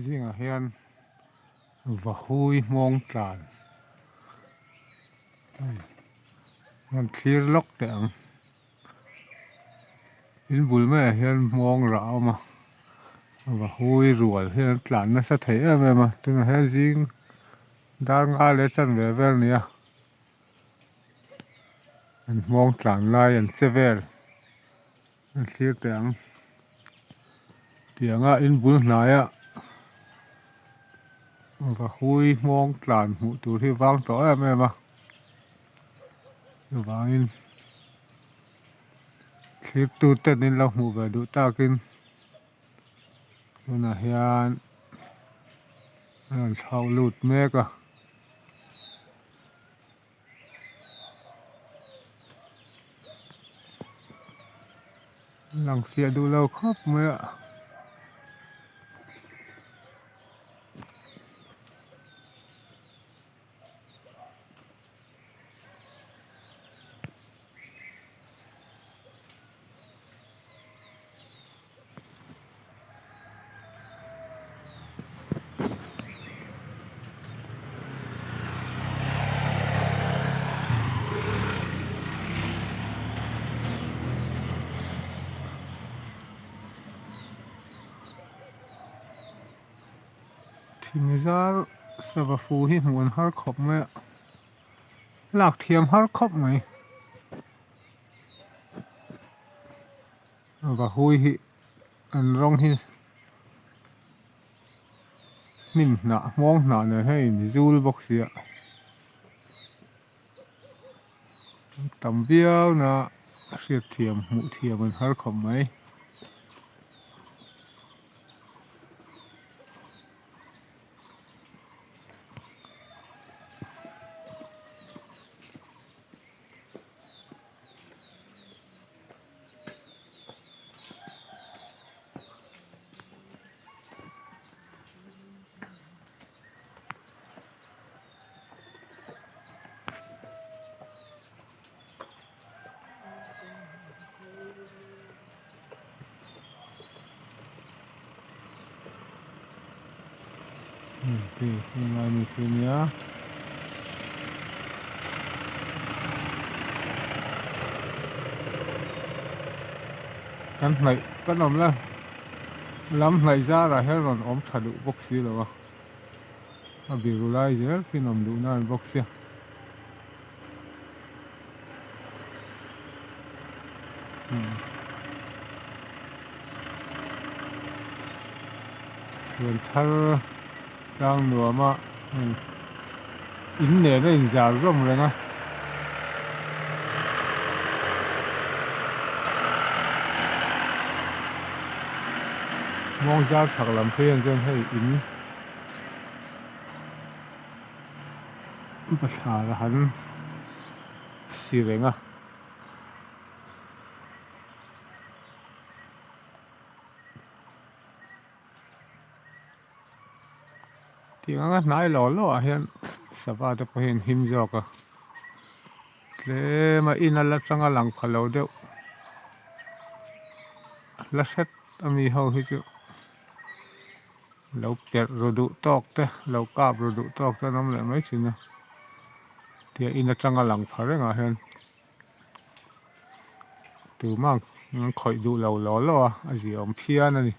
Zingah hian vahui hmawng tlan hei an thlir lawk teh ang in bul maiah hian hmawng rah a awm a vahui rual hian an tlan nasa thei em em a tunah hian zing dar nga leh chanve vel a ni a an hmawng tlan lai an che vel. An thlir teh ang. Tianga in bul hnaia vahui hmawng tlan hmuh tur hi vang tawh em em a. Chuvangin thlirtu ten in lo hmuh ve duh takin tunah hian a rawn thlauh lut mek a. Lang fiah duh lo khawp mai a. Thing zar sava fu hi hmuh an har khawp mai a lak thiam har khawp mai. Vahui hi an rawng hi hnim hnah hmawng hnah nen hian a inzul bawk si a tam viau na a hriat thiam hmuh thiam an har khawp mai. Hei lai mi khi nia. Kan hnaih kan awm la lam hnaih zarah hian rawn awm tha duh bawk si lo a a biru lai zel khi nawm duh nan bawk sia. Chhuan thar tlang nuam a hei in nen a inzar zawm reng a. Mawng zar chhak lam phei ah chuan hei in bathlar a han si reng a. Tih anga hnai law law ah hian sava te pawh hi an him zawk a tlem a in a la tanga lang pha lo deuh la hret ami ho hi chu lo perh ru duh tawk te lo kap ru duh tawk te an awm leh mai thin a tia in atanga lang pha reng ah hian. Tumah an khawih duh lo law law a a ziaawm phian a ni.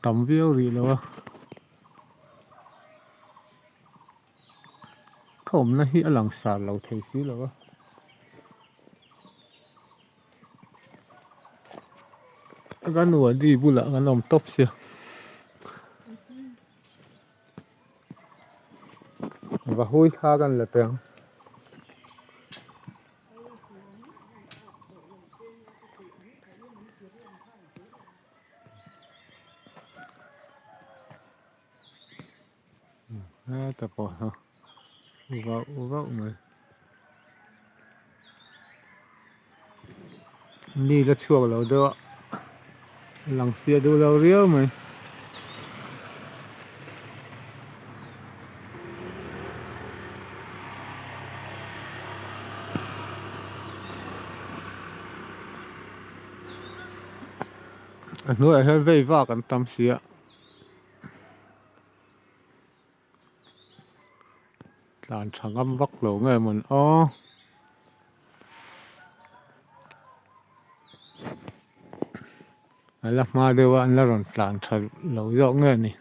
tam viau rih lo a. Ka awmna hi a lang sar lo thei si lo a. Ka nu a di bulah kan awm tawp sia. Va hui thla kan la teh ang. Heta pawh hi vauh vauh mai. Ni la chhuak lo deuh a lang fiah duh lo riau mai. A hnuaiah hian vei vak an tam si a. Tlan tha ngam vak lo nge mawn aw. A la hma deuh a an la rawn tlan tha lo zawk nge ni.